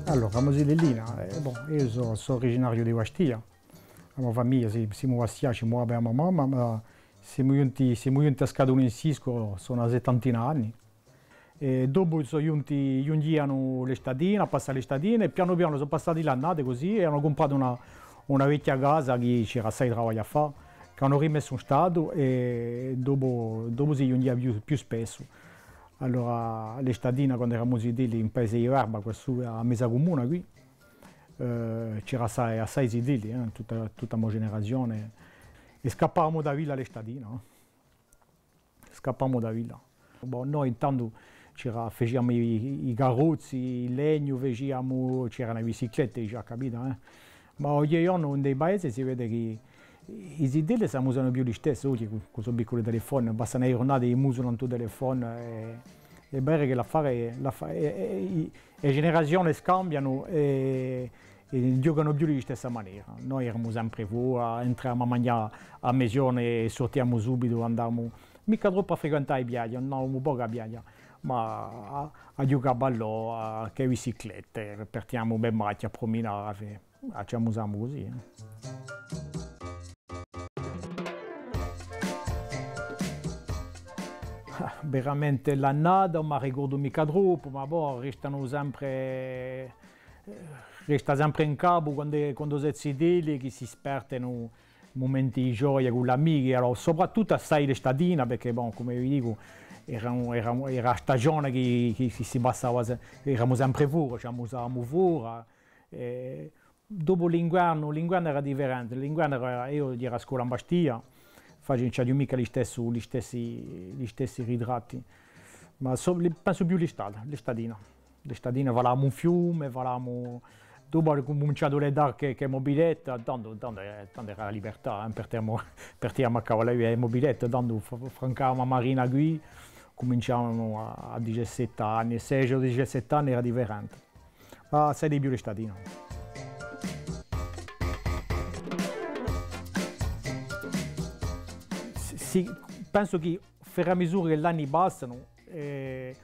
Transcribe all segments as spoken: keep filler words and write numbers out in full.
Allora, a mo zitellina, eh, bon, eiu sò, sò uriginariu di Bastia. A mo famiglia, sì, simu bastiacci, mo babbu è a mo mamma, ma simu ghjunti, simu ghjunti à Scatuna in Siscu, sò una settantina d'anni. È dopu sò ghjunti, ghjunghjianu l'estatine, à passà l'estatine, è pianu pianu sò passati l'annate cusì, è anu cumpratu una, una vechja casa chì c'era assai travagliu à fà, ch'anu rimessu in statu, è dopu, dopu si ghjunghjia più, più spessu. Allora, l'estatine, quandu eramu zitelli, in paese di Verba, quassù à mezu cumuna quì, eh, c'era assai, assai zitelli, eh, tutta, tutta a mo generazione, è scappavamu da villa l'estatine, nò? Scappavamu da villa. Bon, noi intantu c'era, faciamu i, i carrozzi, in legnu, faciamu, c'eranu e biciclette digià, capite, eh? Ma oghje ghjornu in i paesi si vede chì i zitelli s'amusanu più listessi, oghje, cù, cù stu picculu telefonu, passanu e ghjurnate chì musanu in u telefonu, è, hè vera chì l'affare, l'affa-, è, è, i, e generazione scambianu è, è ghjocanu più di listessa manera. Noi eramu sempre fora, entravamu à manghjà à meziornu è surtiamu subitu, andavamu, micca troppu à frequentà e piaghje, andavamu pocu à piaghja, ma à, à ghjucà à ballò, à, cù e biciclette, partiamu per machja à pruminà, à fà, à, ci amusamu cusì, eh. Ah, veramente l'annata, ùn m'arricordu micca troppu, ma bò, restanu sempre, eh, resta sempre in capu quandu, quandu s'hè zitelli chì si spartenu mumenti di gioia cù l'amichi, allora, soprattuttu assai l'estatine, perchè, bon, cum'è vi dicu, era, era, era a stagione chì, chì, chì si passava se-, eramu sempre fora, ci amusavamu fora, è dopu l'inguernu, l'inguernu era differente, l'inguernu era, eiu era à scola in Bastia, faciu, ùn ci aghju micca listessu, listessi, listessi ritratti, ma sò, li, pensu più l'estate, l'estatine. L'estatine falavamu in fiume, falavamu, dopu hà cuminciatu à dà qualchì, qualchì mubiletta, tandu, tandu, eh, tandu era a libertà, eh, partiamu, partiamu à cavallu di e mubilette, tandu f-, francavamu a marina quì, cuminciavamu à, à diciassette anni, sedici o diciassette anni era differente. Ma assai di più l'estatine. Sì, sì, pensu chì, fur à misura chì l'anni passanu, eh,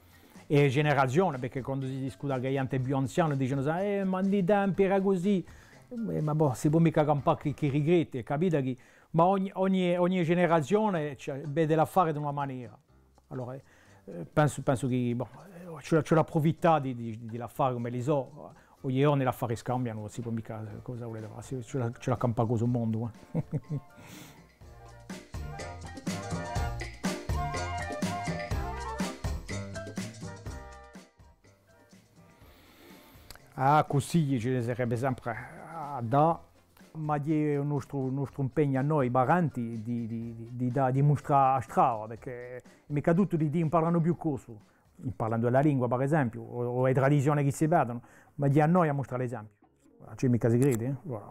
e generazione, perchè quandu si discute cù ghjente più anziana, dicenu, sai, eh, ma in i tempi era cusì. Eh, ma bò, si pò micca campà chì, chì rigretti, capite chì, ma ogni, ogni, ogni generazione, cioè, vede l'affare d'una manera. Allora, eh, pensu, pensu chì, bon, eh, ci vole, ci vole à apprufittà di, di, di l'affare cum'elli sò. Oghje ghjornu l'affari scambianu, ùn si pò micca, cosa vulete fà, si, ci vole, ci vole à campà cù stu mondu, eh. Ah, cusì ci ne sarebbe sempre à dà, ma hè u nostru, u nostru impegnu à noi parenti di, di, di, di dà, di mustrà a strada, perchè micca tutti di, di imparanu più corsu, imparanu a lingua, per esempiu, o, o e tradizione chì si perdono, ma hè à noi à mustrà l'esempiu. Ci hè micca sicreti, eh? Voilà.